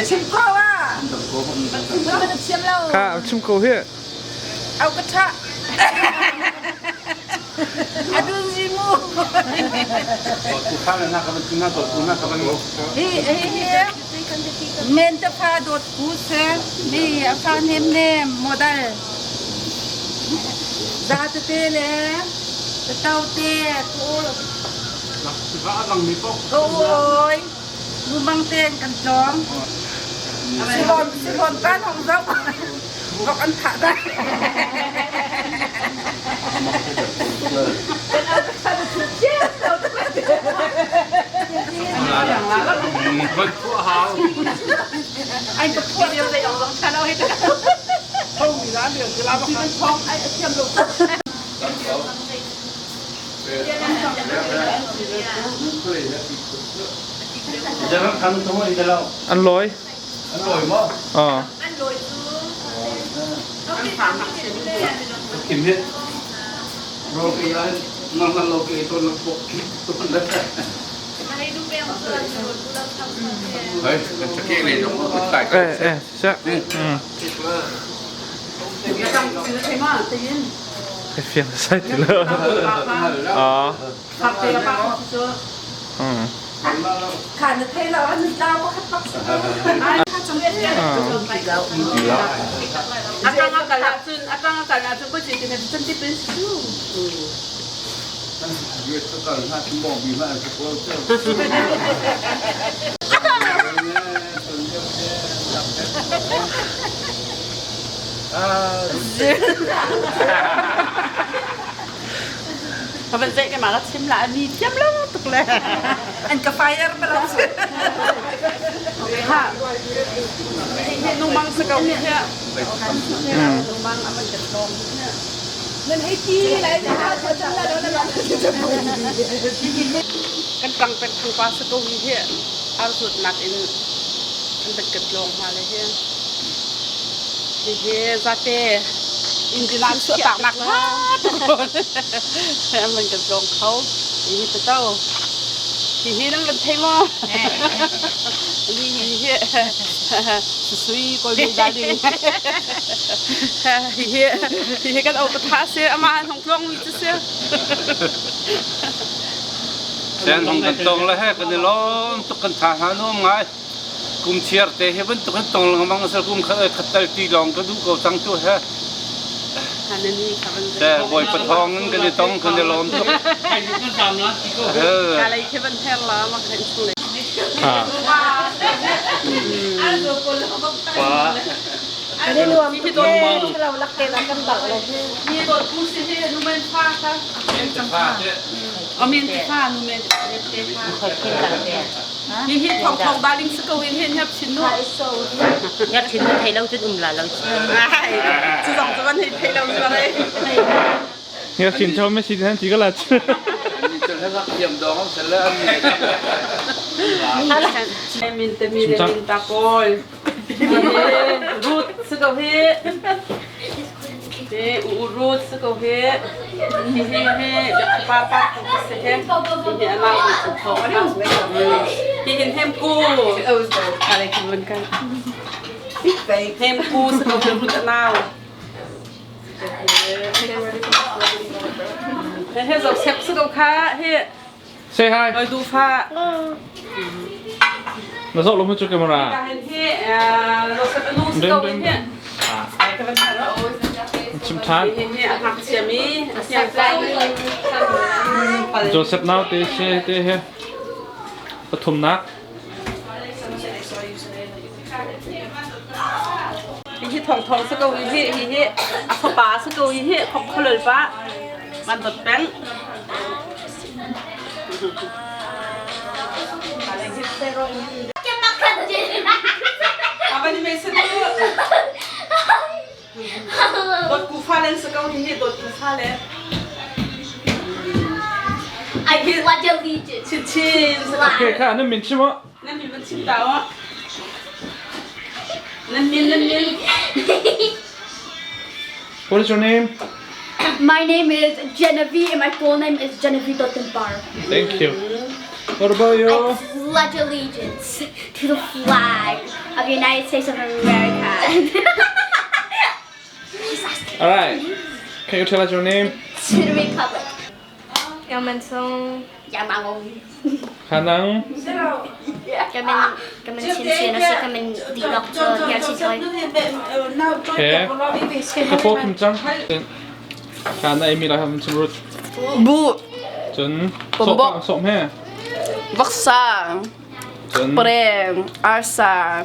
Chim ko ah. Chim lo. Kha chim ko hi. Au ka tha. Adun zimu. Hi hi hi. Men te fa dot ku se mi a fa nem nem model. Za te te le te tau te ku Oi, lumang tein kan tlawng. Sihon sihon kan hong zoh. Vok an thah dah. Anh ka phuah lio dei ong chan au he An lawi. An lawi maw? Aw. Kim hi ro ke ya ngang ngang lo ke to lo pok to na. Hey, kan chake le dong ko tai. Eh eh, sa. Cái phiền sai thì lỡ. Ờ. Ừ. Khan na thei lo an tlau pakhat pak Atang akal ahcun atang akal ahcun ko ti na cun ti pin su. Ka van zeih ke ma ka chim la mi thiam lo tuk le. An ka fire pa lo. Ha. Nu mang sa ko hi. Nu mang aman ka tong. Nan hei ti lai na ha cha la la la. Kan tang pek thang pa sa ko hi hi. Ar sut nak in an bat kat long ha le hi. Hi hi zate in dinan su tak nak ha tuk man kan tlong kho hi hi ta to hi hi nang kan thei maw hi hi hi sui koi bi darling hi hi hi hi kan au ka tha se ama hong tlong mi chu se Sen hong kan tong le he kan i lawm tuk kan tha hna nuam ngai. Kum chiar te hi bantuk in tong lengmang sal kum khat tal ti lawng ka duh ko cang tu he. Te bawi pathawng in kan i tong kan i lawm tuk. Pa. Amin te fa nu men te fa. Hi hi thong thong darling sa ko hin hin hap chin nu. Ngap chin nu thei lo cun um la lo. Ai, cu zong cu van hei thei lo cu ai. Ngap chin cho me si han ti ka la. Min te mi le min ta pawl. Ruth si ko hi. Hi u Ruth si ko hi. Hi hi hi pa pa si he. Hi hi ana u su tho. Hi hin hem ku. Ale ki vun kan. Hem ku si ko hi Ruth anau. He he zo sep si ko kha hi. Say hi. Oi du fa. Na zoh lo mu cu camera. Chim ṭhan. Joseph nau te she te he pathumnak. Hi thong thong sa ko hi hi hi a fapa sa ko hi hi khop kholol pa man dot peng. Apa ni mesen tu? Dot ku fa len sa ko hi hi dot ku fa le. I pledge allegiance. Chin chin. Okay, kha nan min chim ah. Nan min van chim ta aw. Nan min nan min. What is your name? My name is Genevieve and my full name is Genevieve Dottenbar. Thank you. What about you? pledge allegiance to the flag of the United States of America. All right. Can you tell us your name? To the Republic. Yaman Song. Yamang. Hanang. Kamen kamen chin chin asi kamen di lok cho ya chi choi. Okay. Kapo kim chang. Kana emi la ham chim rut. Bu. Chun. Bombok. Som he. Voksa. Chun. Pre. Arsa.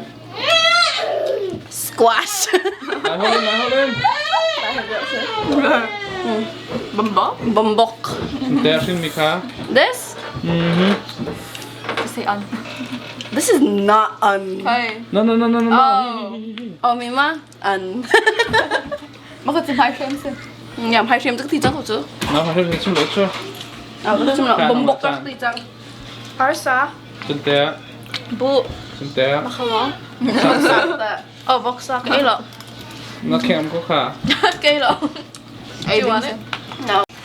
Squash. Lai holin, lai holin. Bombok. Bombok. Der shin mi kha. This? Mhm. Say on. This is not un. Hey. No no no no no no. Oh. Oh, mi ma? Un. 我个真拍片是。 Nhầm hai phim tức thì chắc chứ. Na ha hrim chim lo chu. À, tức chung là bombok các thì chắc. Arsa. Chun te. Bu. Chun te. Oh, voksa. Cái lọ. Na kem ko kha. Cái lọ. Do you want it?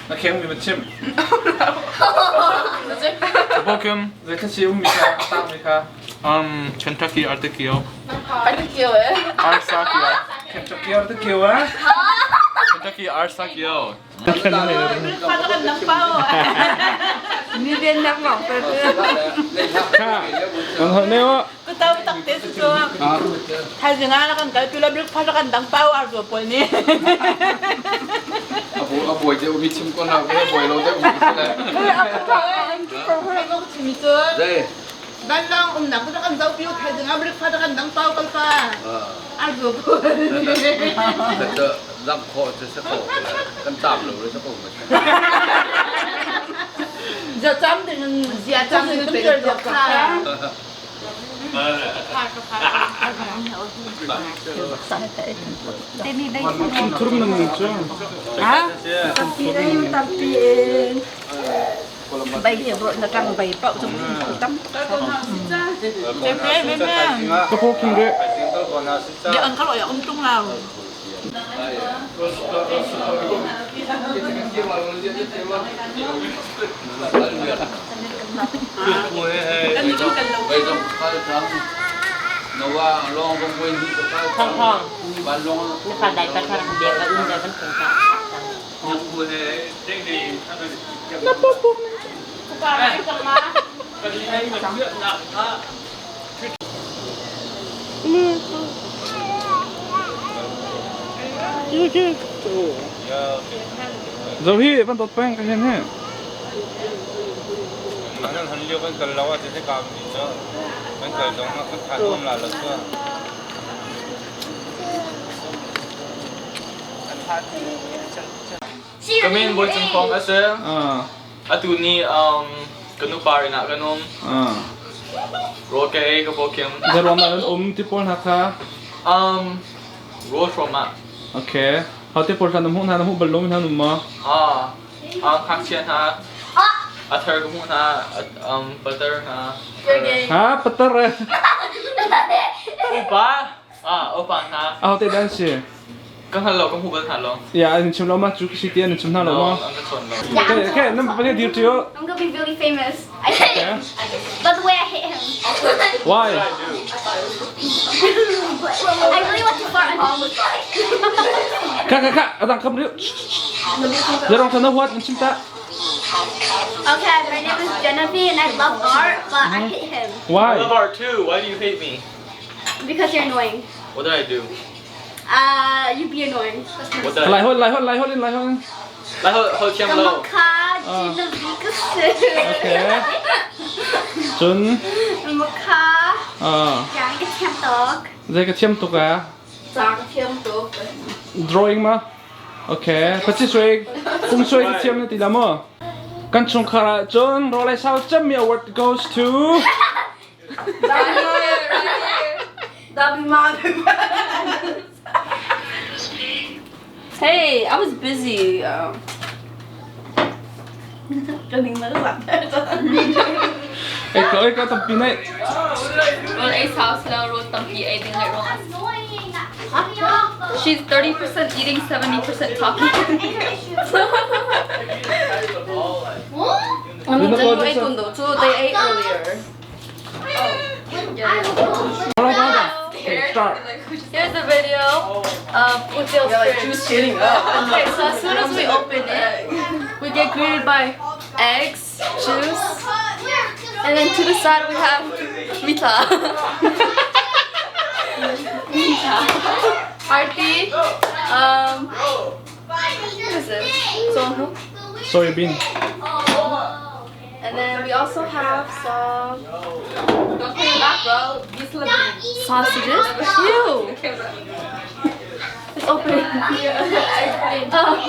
Na kem mi chim. Kapo kim. Zai ka chi um mi kha, ta mi kha. Kentucky Artikio. Artikio eh. Arsakio. Kentucky Artikio ah. Kentucky Arsakio. Ni viên nak mong pe. Kha. Nang hol ne wa. ก็เต้าตักเตสตัวไทยงานแล้วกันกันคือเราเลือกพากันดังเป้าอ่ะตัวปนนี้ A buổi rượu mi chim con nào cái buổi lâu rượu mi thế này. Đây. บ้านน้องอุ้มหนักก็จะกันเจ้าปิ้วไทยงานเลือกพากันดังเป้ากันป้าอ่ะตัวปน Thật dặm khổ cho sẽ khổ. Căn tạm lẩu nó sẽ khổ mà. จะจำถึงจะจำถึงเป็นตัวค่ะ Turum nang chu. ปีได้อยู่ตับปีเองใบเหี่ยวนะกังใบเป้าจงตั้ม Kapo kim ge. เดี๋ยวอันเขาอยากอุ้มตุ้งเรา Bây giờ khai thắng. Nó qua lo không quên đi khai thắng. Bán lo. ปลาใดปลาทางเบียร์ก็อุ้มใจมันคงจะ Zo hi ban dot peng ka hen he. นั่นหันเลี้ยวกันกันแล้วว่าจะใช้กามดีเจ้ามันเกิดตรงนั้นก็ขาดความหลาดแล้วก็ Kamin boy chung phong ase. Ah. Atu ni kanu pari na kanum. Ah. Ro ke ka bo kim. Zar wam na um ti pol ha kha. Ro from ma. Okay. How ti pol than hu na hu bal lom na num ma. Ah. Hak chen ha. Athar ka mu na butter ha. Ha patar eh. Upa. Ah, opa ha. Ah te dan si. 刚才老公不跟他了。 Ya an chim lo ma chu ki ti an chim na lo ma. Okay, okay, nam pa dir ti yo. I'm gonna be really famous. I hate him. By the way, I hate him. Why? I really want to fart on him. Ka ka ka adang kam riu. Zarong than huat an chim ta. Okay, my name is Genevieve and I love art, but I hate him Why? I love art too. Why do you hate me? because you're annoying. What did I do? You be annoying. What did I Lai hol lai hol lai hol in lai hol. 来后后天喽。 Kamaka Genevieve. Okay. Chun. Kamaka Ah. Jang Thiam Tok. Zai ka thiam tuk a. Giang thiam tuk. Drawing ma. Okay. Pachi sui kung sui ka thiam na ti la mo. Kan chung khara chun ro lai sao cham mi award goes to That'd be my Hey, I was busy. Ê có ê có tập pin này. Well, Ace house now wrote tampi I think I wrong. Annoying. She's 30% eating, 70% talking. They ate earlier. Hold on, hold on. Okay, start. Here's the video of Util's fridge. Okay, so as soon as we open it, we get greeted by eggs, juice, and then to the side we have Mita. Mita. Arti. What is this? Sohu. Soybean. And then we also have some Don't put it back, bro. Be celebrity. sausages. Ew! It's open.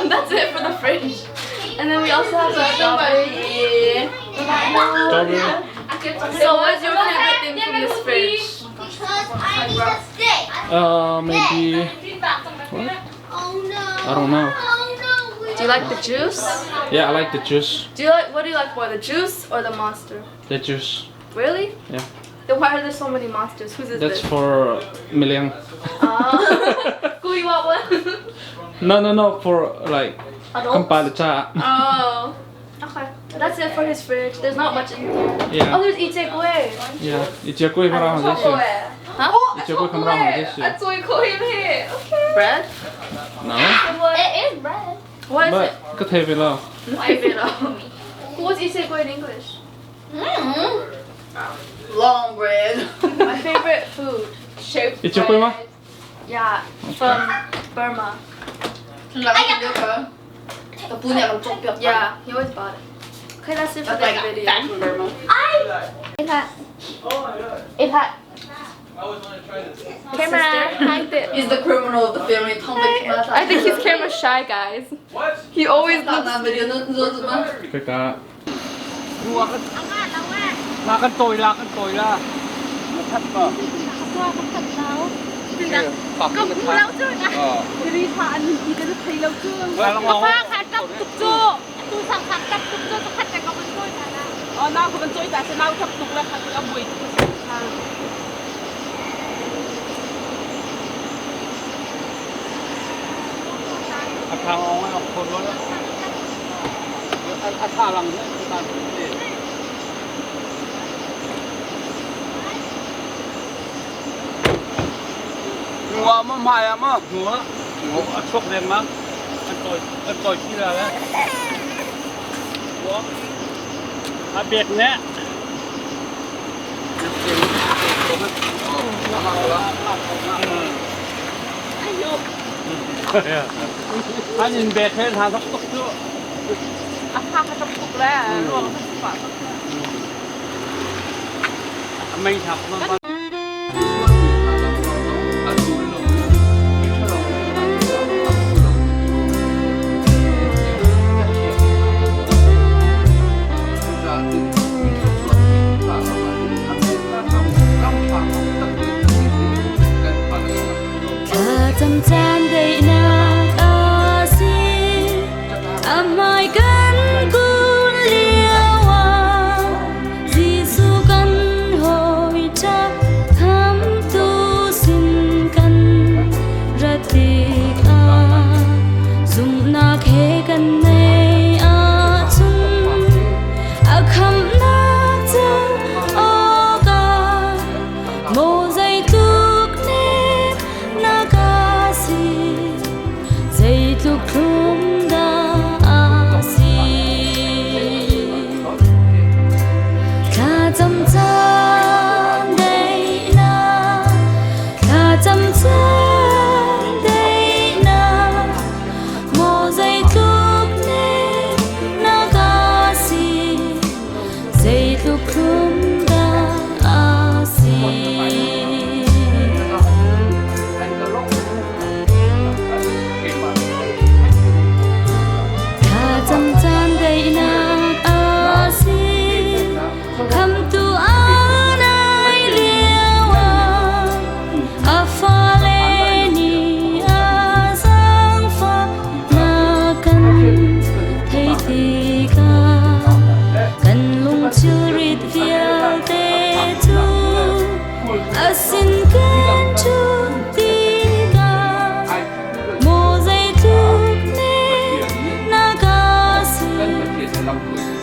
That's it for the fridge. And then we also have some strawberry. Strawberry. So what's your favorite thing from this fridge? Because I need a stick. Maybe. What? Oh no. I don't know. Oh no. Do you like the juice? Yeah, I like the juice. Do you like what do you like more, the juice or the monster? The juice. Really? Yeah. Then why are there so many monsters? Whose is That's this? for million. Cool, you want one? No, for like Adults? kampalicha. Oh. Okay. That's it for his fridge. There's not much in here. Yeah. Oh, there's ichegui. Yeah. 一只龟看到这些。 Huh? 一只龟看到这些。 Okay. Bread? No. It is bread. What is But it? 个特别了。 What's ichegui in English? Long bread. My favorite food. Shaped 一只龟吗？ Yeah, from Burma. Yeah, he always bought it. Okay, that's it for this video. Back from Burma. Camera. He's the criminal of the family. I think he's camera shy, guys. What? He always looks. 这个。 La kan tôi la kan tôi la. Thật mà. ก็พูดแล้วจื้อนะรีทานอีกันไทยแล้วจื้ออ๋อน้าก็เป็นจุ้ยแต่ฉันน้าทับตุกแล้วค่ะคือเอาบุย อาคาเอาไว้เอาคนรถอาคาลังเนี่ยตามที่หัวมันมาอ่ะมั้งหัวหัวชกเรียนมั้งอันต่อยอันต่อยที่ละแล้วหัวอาเบียดเนี่ยอันนี้เบียดให้ทางสักตุ๊กตุ๊ก อาคาเขาทับตุกแล้วรวมทั้งฝา ไม่ทับมัน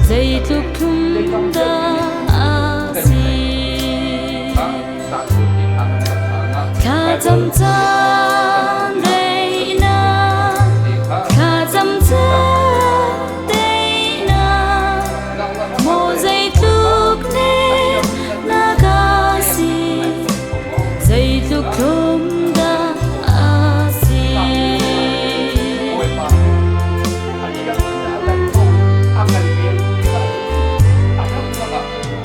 Zeitluk thum da asi. Thlacam caan daihnak, thlacam caan daihnak, maw zeitluk nih na ka si, zeitluk thlum dah a si.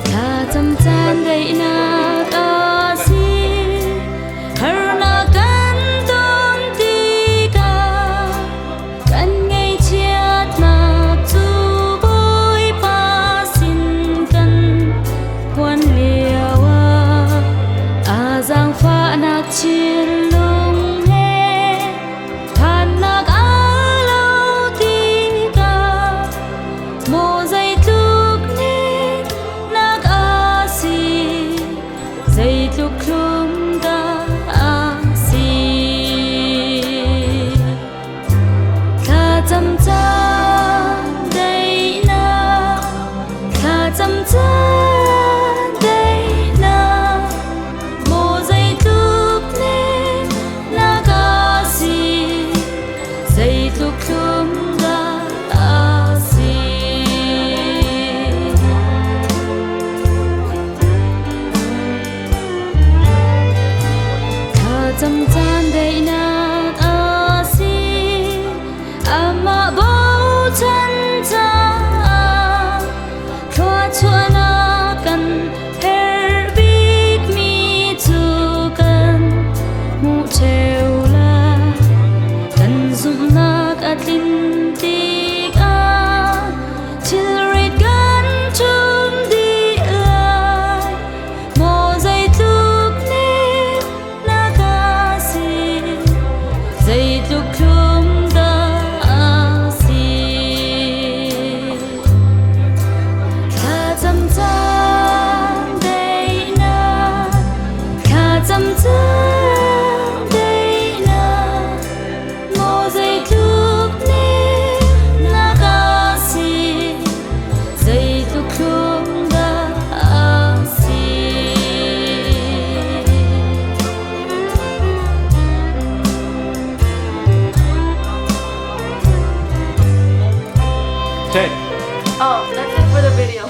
Thlacam caan daihnak a si, harnak kan ton tikah kan ngaihchiatnak cu Bawipa sin kan phuan lioah a zaangfahnak thinlung he phannak a lo tikah maw zeitluk nih nak a si, zeitluk thlum dah a si. Thlacam caan daihnak, thlacam caan daihnak, maw zeitluk nih nak a si, zeitluk thlum dah a si. Thlacam caan daihnak a si, amah bochan caah thluachuahnak kan herh bikmi cu kan hmuh ṭheo lai. Kan zumhnak a tlin tikah thilrit kan ṭum dih lai. Maw zeitluk nih na ka si, zeitluk thlum dah a si. Thlacam caan daihnak, thlacam caan daihnak, maw zeitluk nih na ka si, zeitluk thlum dah a si. Okay. Oh, that's it for the video.